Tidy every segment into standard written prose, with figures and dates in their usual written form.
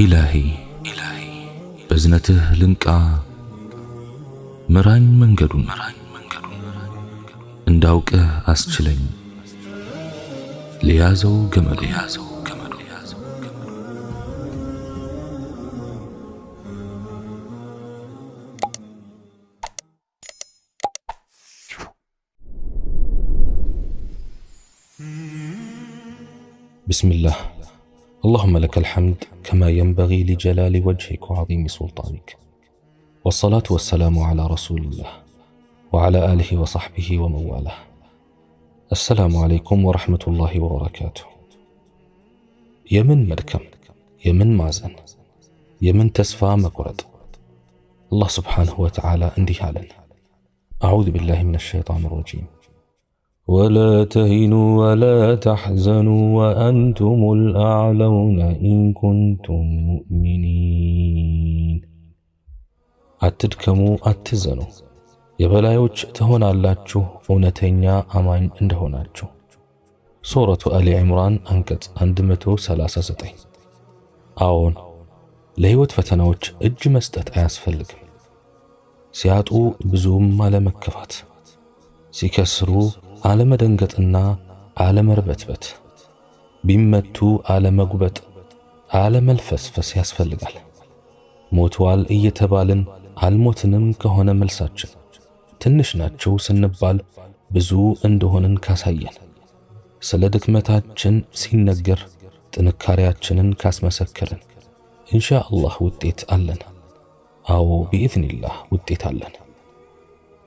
ኢላሂ በዝነትህ ልንቃ ምራኝ መንገዱን እንዳውቅህ አስችለኝ ليازو جمل بسم الله. اللهم لك الحمد كما ينبغي لجلال وجهك وعظيم سلطانك، والصلاة والسلام على رسول الله وعلى آله وصحبه ومن والاه. السلام عليكم ورحمة الله وبركاته። የምን መድከም፣ የምን ማዘን፣ የምን ተስፋ መቁረጥ። አላህ سبحانه وتعالى እንዲህ አለን፣ أعوذ بالله من الشيطان الرجيم ولا تهنوا ولا تحزنوا وأنتم الأعلون إن كنتم مؤمنين። አትድከሙ፣ አትዘኑ፣ የበላዮች ትሆናላችሁ እውነተኛ አማኝ እንደሆናችሁ። ሱረቱ አሊ ዕምራን አንቀጽ 139። አዎን ለህይወት ፈተናዎች እጅ መስጠት አያስፈልግም። ሲያጡ ብዙም አለመከፋት፣ ሲከስሩ አለመደንገጥና አለመርበትበት፣ ቢመቱ አለመጉበጥ፣ አለመልፈስፈስ ያስፈልጋል። ሞቷል እየተባልን አልሞትንም ከሆነ መልሳችን፣ ትንሽ ናቸው ስንባል ብዙ እንደሆንን ካሳየን፣ ስለ ድክመታችን ሲነገር ጥንካሬያችንን ካስመሰከርን ኢንሻአላህ ውጤት አለን። አዎ ቢኢዝኒላህ ውጤት አለን።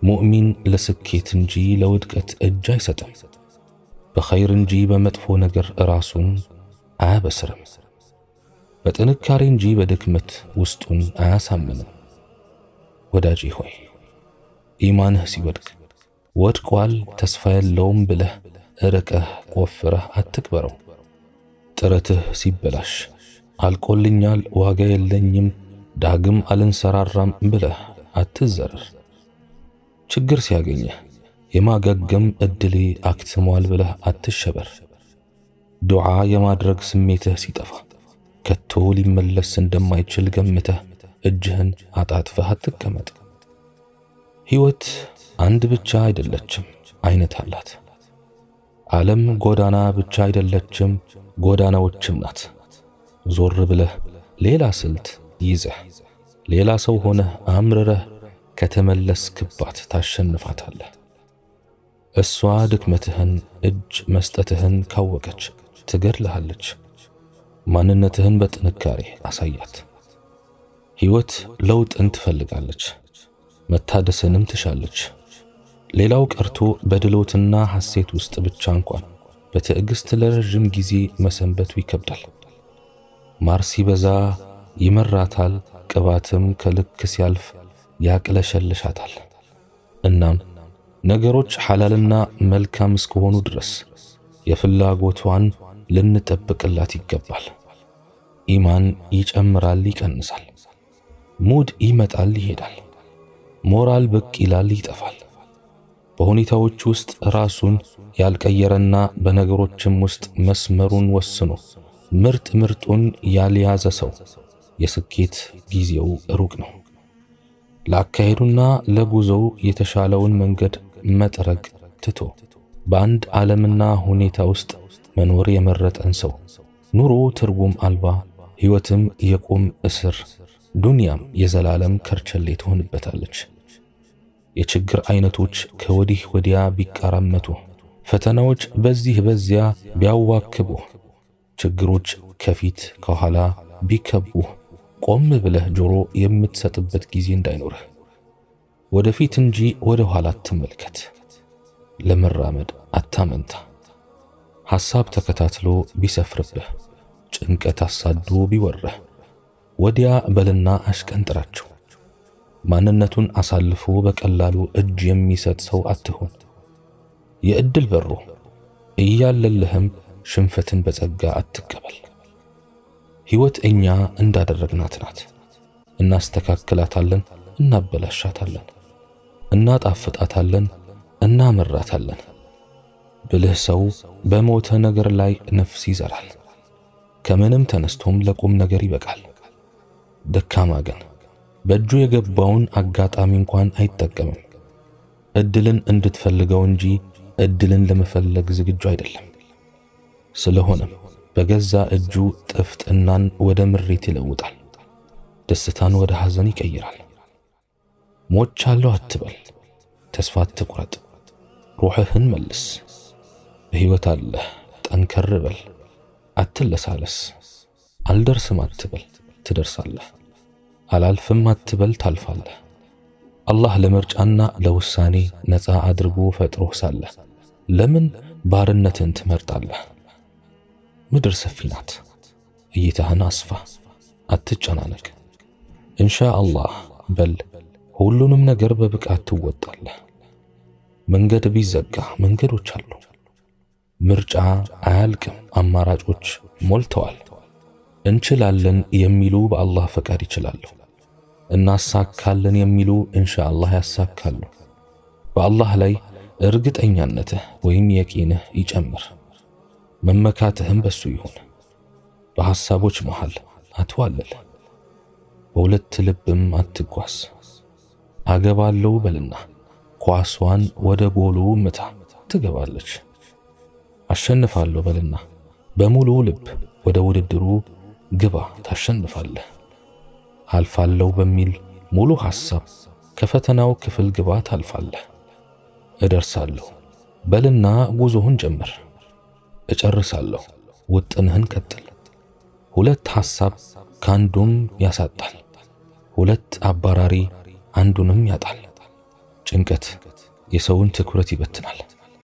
ሙእሚን ለስኬት እንጂ ለውድቀት እጅ አይሰጥም። በኸይር እንጂ በመጥፎ ነገር ራሱን አያበስርም። በጥንካሬ እንጂ በድክመት ውስጡን አያሳምንም። ወዳጄ ሆይ ኢማንህ ሲወድቅ ወድቋል ተስፋ የለውም ብለህ እርቀህ ቆፍረህ አትቅበረው። ጥረትህ ሲበላሽ አልቆልኛል፣ ዋጋ የለኝም፣ ዳግም አልንሰራራም ብለህ አትዘረር። ችግር ሲያገኘህ የማገገም እድሌ አክትሟል ብለህ አትሸበር። ዱዓ የማድረግ ስሜትህ ሲጠፋ ከቶ ሊመለስ እንደማይችል ገምተህ እጅህን አጣጥፈህ አትቀመጥ። ሕይወት አንድ ብቻ አይደለችም፣ አይነት አላት። ዓለም ጎዳና ብቻ አይደለችም፣ ጎዳናዎችም ናት። ዞር ብለህ ሌላ ስልት ይዘህ ሌላ ሰው ሆነህ አምርረህ ከተመለስክባት ታሸንፋታለህ። እሷ ድክመትህን እጅ መስጠትህን ካወቀች ትገድልሃለች። ማንነትህን በጥንካሬ አሳያት። ሕይወት ለውጥን ትፈልጋለች፣ መታደስንም ትሻለች። ሌላው ቀርቶ በድሎትና ሐሴት ውስጥ ብቻ እንኳን በትዕግስት ለረጅም ጊዜ መሰንበቱ ይከብዳል። ማር ሲበዛ ይመራታል፣ ቅባትም ከልክ ሲያልፍ ያቅለሸልሻታል። እናም ነገሮች ሐላልና መልካም እስከሆኑ ድረስ የፍላጎቷን ልንጠብቅላት ይገባል። ኢማን ይጨምራል፣ ይቀንሳል። ሙድ ይመጣል፣ ይሄዳል። ሞራል ብቅ ይላል፣ ይጠፋል። በሁኔታዎች ውስጥ ራሱን ያልቀየረና በነገሮችም ውስጥ መስመሩን ወስኖ ምርጥ ምርጡን ያልያዘ ሰው የስኬት ጊዜው ሩቅ ነው። ለአካሄዱና ለጉዞው የተሻለውን መንገድ መጥረግ ትቶ በአንድ ዓለምና ሁኔታ ውስጥ መኖር የመረጠን ሰው ኑሮ ትርጉም አልባ፣ ሕይወትም የቁም እስር፣ ዱንያም የዘላለም ከርቸሌ ትሆንበታለች። የችግር አይነቶች ከወዲህ ወዲያ ቢቀራመቱ፣ ፈተናዎች በዚህ በዚያ ቢያዋክቡ፣ ችግሮች ከፊት ከኋላ ቢከቡ፣ ቆም ብለህ ጆሮ የምትሰጥበት ጊዜ እንዳይኖርህ ወደፊት እንጂ ወደ ኋላ አትመልከት። ለመራመድ አታመንታ። ሐሳብ ተከታትሎ ቢሰፍርብህ፣ ጭንቀት አሳዶ ቢወርህ ወዲያ በልና አሽቀንጥራቸው። ማንነቱን አሳልፎ በቀላሉ እጅ የሚሰጥ ሰው አትሆን። የእድል በሩ እያለልህም ሽንፈትን በጸጋ አትቀበል። ሕይወት እኛ እንዳደረግናት ናት። እናስተካክላታለን፣ እናበላሻታለን፣ እናጣፍጣታለን፣ እናመራታለን። ብልህ ሰው በሞተ ነገር ላይ ነፍስ ይዘራል፣ ከምንም ተነስቶም ለቁም ነገር ይበቃል። ደካማ ግን በእጁ የገባውን አጋጣሚ እንኳን አይጠቀምም። እድልን እንድትፈልገው እንጂ እድልን ለመፈለግ ዝግጁ አይደለም። ስለሆነም በገዛ እጁ ጥፍጥናን ወደ ምሬት ይለውጣል፣ ደስታን ወደ ሐዘን ይቀይራል። ሞቻለሁ አትበል፣ ተስፋ አትቁረጥ፣ ሩሕህን መልስ። በሕይወት አለህ፣ ጠንከር በል፣ አትለሳለስ። አልደርስም አትበል፣ ትደርሳለህ። አላልፍም አትበል፣ ታልፋለህ። አላህ ለምርጫና ለውሳኔ ነፃ አድርጎ ፈጥሮህ ሳለ ለምን ባርነትን ትመርጣለህ? ምድር ሰፊ ናት። እይታህን አስፋ፣ አትጨናነቅ። ኢንሻ አላህ በል፣ ሁሉንም ነገር በብቃት ትወጣለህ። መንገድ ቢዘጋ መንገዶች አሉ። ምርጫ አያልቅም፣ አማራጮች ሞልተዋል። እንችላለን የሚሉ በአላህ ፈቃድ ይችላሉ። እናሳካለን የሚሉ ኢንሻ አላህ ያሳካሉ። በአላህ ላይ እርግጠኛነትህ ወይም የቂንህ ይጨምር፣ መመካትህም በሱ ይሁን። በሐሳቦች መሃል አትዋልል፣ በሁለት ልብም አትጓዝ። አገባለሁ በልና ኳሷን ወደ ጎሉ ምታ፣ ትገባለች። አሸንፋለሁ በልና በሙሉ ልብ ወደ ውድድሩ ግባ፣ ታሸንፋለህ። አልፋለሁ በሚል ሙሉ ሐሳብ ከፈተናው ክፍል ግባ፣ ታልፋለህ። እደርሳለሁ በልና ጉዞህን ጀምር። እጨርሳለሁ ውጥንህን ቀጥል። ሁለት ሐሳብ ካንዱም ያሳጣል፣ ሁለት አባራሪ አንዱንም ያጣል። ጭንቀት የሰውን ትኩረት ይበትናል።